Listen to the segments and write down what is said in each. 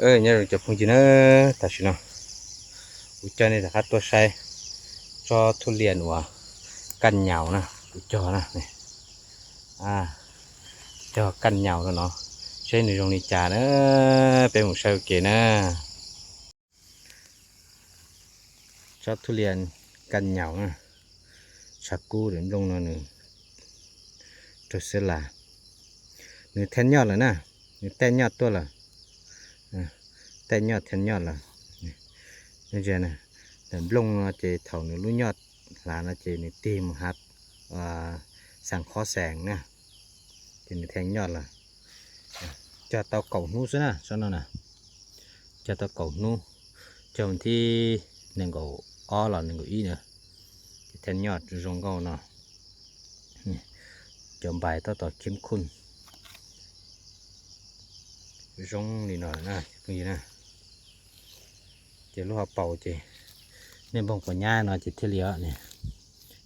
Nyob zoo cov phooj ywg na, tam sim no kuv coj nej rov qab tuaj saib tsob thuj lias uas kaj nyaus na, kuv cog na, cog kaj nyaus no, seb nws zoo li cas na, peb mus saib ua ke na. Tsob thuj lias kaj nyaus na, tshav kub daim nplooj no nws raug xab las, nws thaj nyoj lawm na, nws thaj nyoj tuaj lawm, thaj nyoj thaj nyoj lawm. Daim nplooj no ces thaum nws lub nyoj hlav no ces nws tig mus hav xeem qhob xeem na, ces nws thaj nyoj lawm. Cog tau kaum hnub xwb na, tsob no na, cog tau kaum hnub, cog thib nees nkaum ob los nees nkaum ib na, ces thaj nyoj zoo nkauj no. Cov npais tab tom khib khuj zoo li no na. Ces lub hauv paus ces niaj npoo pos nyab no ces thiaj li,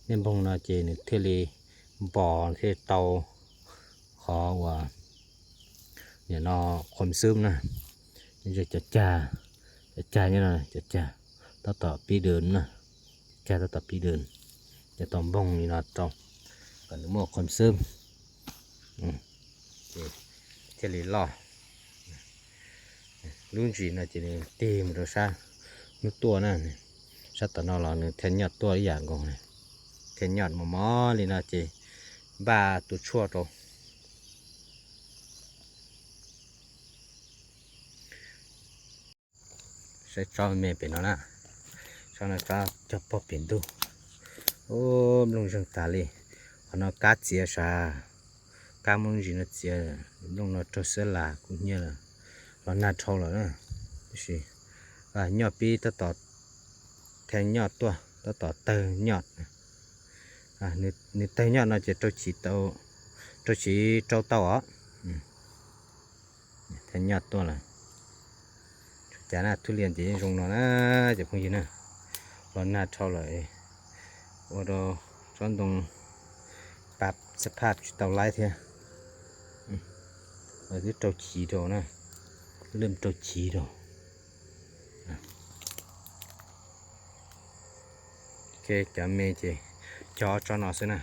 niaj npoo no ces nws thiaj li npos thiaj tau qhov uas nim no qhuam xwb na. Cov cag, cov cag nyob no, cov cag tab tom pib dws na, cov cag tab tom pib dws, ces tau npoo li no rau kom nws muaj qhuam xwb, thiaj li loj. Lub ntsis no ces nws tig mus rau sab hnub tuaj na, sab tom no los nws thaj nyoj tuaj ib yam nkaus, thaj nyoj mos mos li no ces npaj tua tshuaj rau. Saib tsob me pem no na, tsob no tsob cog pog pem ntug, nplooj zeeg tas li. Qhov no kab txiav sav, kab muab ntsis no txiav, nplooj no raug xab las kub hnyiab lawm, los nag dhau lawm na. Tab sis nyoj pib tab tom thaj nyoj tuaj, tab tom tawg nyoj. Nws tawg nyoj no ces rau siv rau tau os. Thaj nyoj tuaj lawm. Tsuas cas na, thuj lias ces yeej zoo no na cov phooj ywg na. Los nag dhau lawm, ua rau tsob ntoo pab xab phaj tsis tau laib thiab. Twb rau chiv rau na, lwj rau chiv rau. Cov me ces cog ob tsob no xwb na.